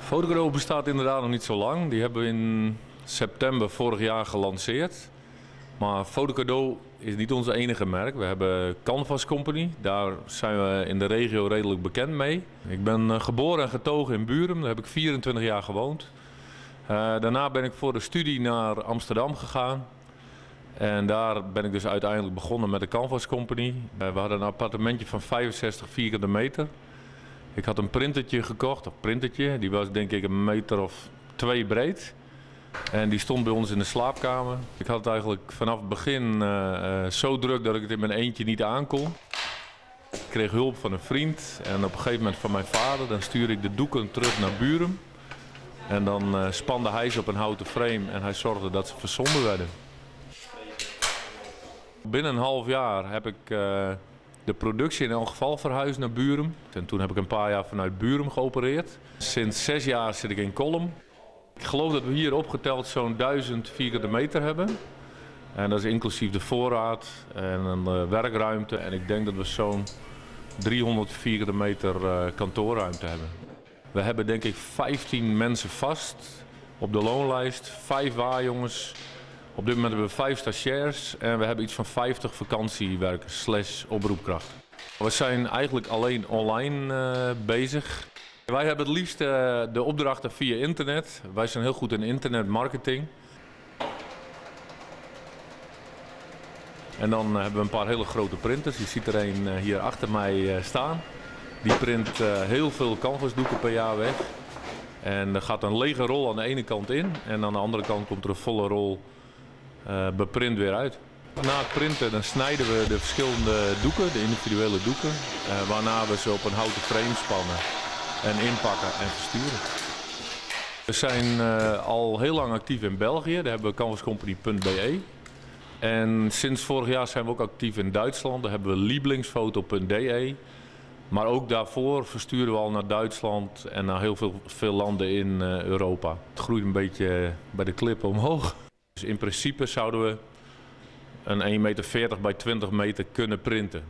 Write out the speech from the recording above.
Fotocadeau bestaat inderdaad nog niet zo lang. Die hebben we in september vorig jaar gelanceerd. Maar Fotocadeau is niet ons enige merk. We hebben Canvas Company. Daar zijn we in de regio redelijk bekend mee. Ik ben geboren en getogen in Burum. Daar heb ik 24 jaar gewoond. Daarna ben ik voor de studie naar Amsterdam gegaan. En daar ben ik dus uiteindelijk begonnen met de Canvas Company. We hadden een appartementje van 65 vierkante meter. Ik had een printertje gekocht, of printertje, die was denk ik een meter of 2 breed. En die stond bij ons in de slaapkamer. Ik had het eigenlijk vanaf het begin zo druk dat ik het in mijn eentje niet aankon. Ik kreeg hulp van een vriend en op een gegeven moment van mijn vader. Dan stuurde ik de doeken terug naar Burum. En dan spande hij ze op een houten frame en hij zorgde dat ze verzonden werden. Binnen een half jaar heb ik de productie in elk geval verhuisd naar Burum. En toen heb ik een paar jaar vanuit Burum geopereerd. Sinds 6 jaar zit ik in Kollum. Ik geloof dat we hier opgeteld zo'n 1000 vierkante meter hebben. En dat is inclusief de voorraad en een werkruimte. En ik denk dat we zo'n 300 vierkante meter kantoorruimte hebben. We hebben denk ik 15 mensen vast op de loonlijst, 5 waarjongens. Op dit moment hebben we 5 stagiairs en we hebben iets van 50 vakantiewerkers slash oproepkracht. We zijn eigenlijk alleen online bezig. Wij hebben het liefst de opdrachten via internet. Wij zijn heel goed in internetmarketing. En dan hebben we een paar hele grote printers. Je ziet er een hier achter mij staan. Die print heel veel canvasdoeken per jaar weg. En er gaat een lege rol aan de ene kant in en aan de andere kant komt er een volle rol beprint weer uit. Na het printen dan snijden we de verschillende doeken, de individuele doeken, waarna we ze op een houten frame spannen en inpakken en versturen. We zijn al heel lang actief in België, daar hebben we canvascompany punt be. En sinds vorig jaar zijn we ook actief in Duitsland, daar hebben we lieblingsfoto punt de. Maar ook daarvoor versturen we al naar Duitsland en naar heel veel landen in Europa. Het groeit een beetje bij de klippen omhoog. Dus in principe zouden we een één meter veertig bij 20 meter kunnen printen.